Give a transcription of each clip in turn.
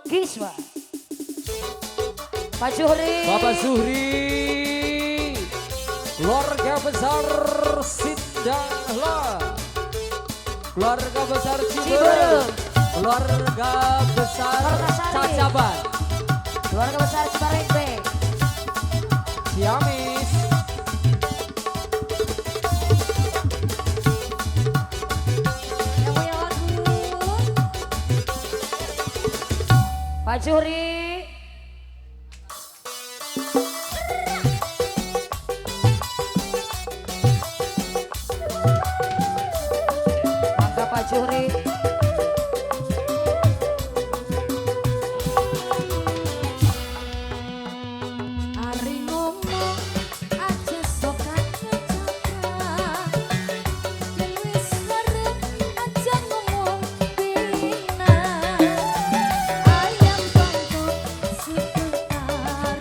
Giswa. Pak Zuhri. Bapak Zuhri. Keluarga besar Sindanglah. Keluarga besar Ciberem. Keluarga besar Cacaban. Keluarga besar Cibarengbe. Ciamis. Yang punya lagu. Pak Zuhri. Mangga Pak Zuhri. Ari ngomong aja sokan ngecakrak, yen wis wareg aja ngomong bina. Ayam bangkok sepetarangan,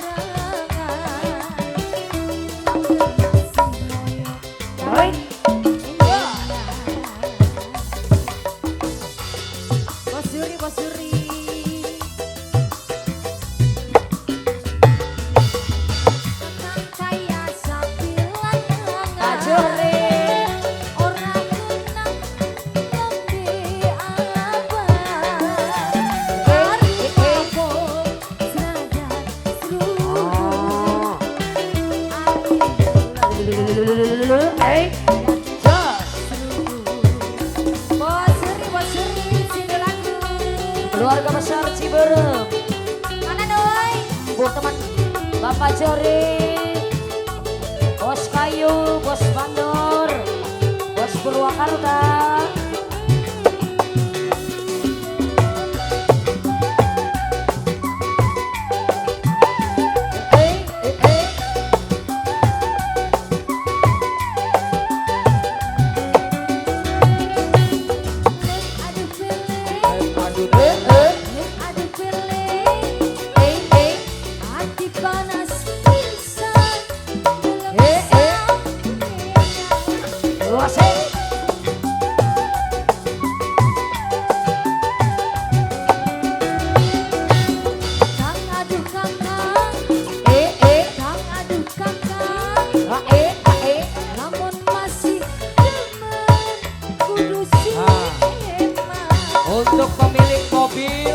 masih moyo Baik. Bos Yuri, Bos Yuri. Kakang kaya sapi Pak lanangan, Zuhri. ora kenang ngombe abang. Ari mabok senajan srugu, ati Eh. Jos. Bos Yuri, Bos Yuri, sini lagu. Keluarga besar Ciberem. Mana doi? Bu teman Bapak Jori, Bos Kayu, Bos Bandor, Bos Purwakarta. Eh, eh, eh. Nek aduh pilih, Aduh, Eh, eh, nek aduh pilih. eh, eh. Hati panas pisan dalam Eh, eh. sampeyan. Wasik. Kang aduh kakang, Eh, eh. kang aduh kakang, Ah, eh, ah, eh. lamun masih demen kudu Ah. sieman. Untuk pemilik mobil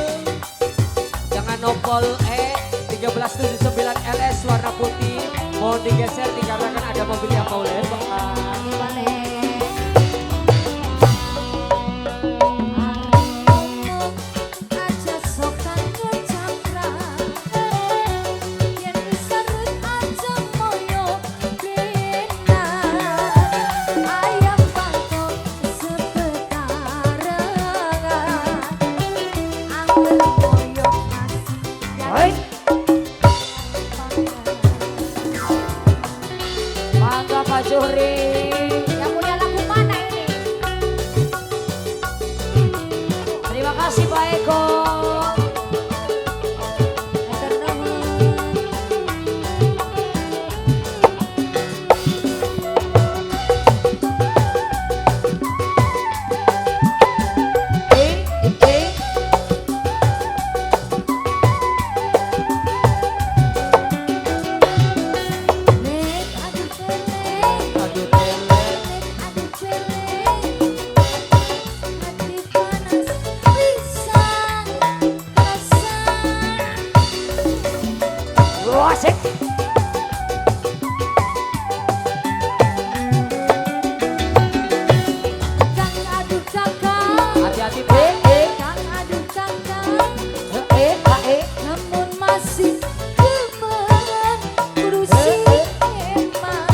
dengan nopol E 1379 LS warna putih mohon digeser dikarenakan ada mobil yang mau lewat. Balik. Ari ngomong aja sokan ngecakrak, yen wis serut aja moyo bena. Ayam bangkok sepetarangan, angger moyo masih Baik. Mangga Pak Zuhri. Yang punya lagu mana ini? Terima kasih Pak Eko. Matur nuwun. Eh, eh, eh. Nek aduh pelek, Aduh tele. nek aduh pelek, hati panas pisan rasan. Wasik. Kang aduh kakang, Hati-hati Eh, Pak. eh. kang aduh kakang, Eh, ah, eh. namun masih demen kudu sieman.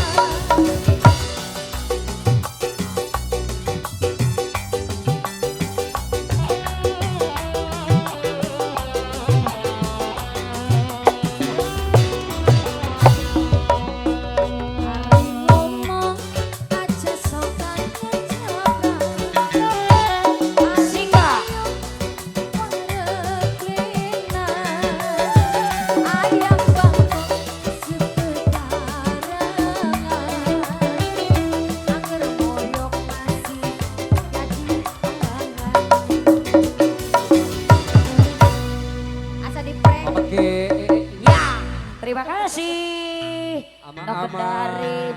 di prank. Oke. Ya, terima kasih. Ama-ama. Nok dari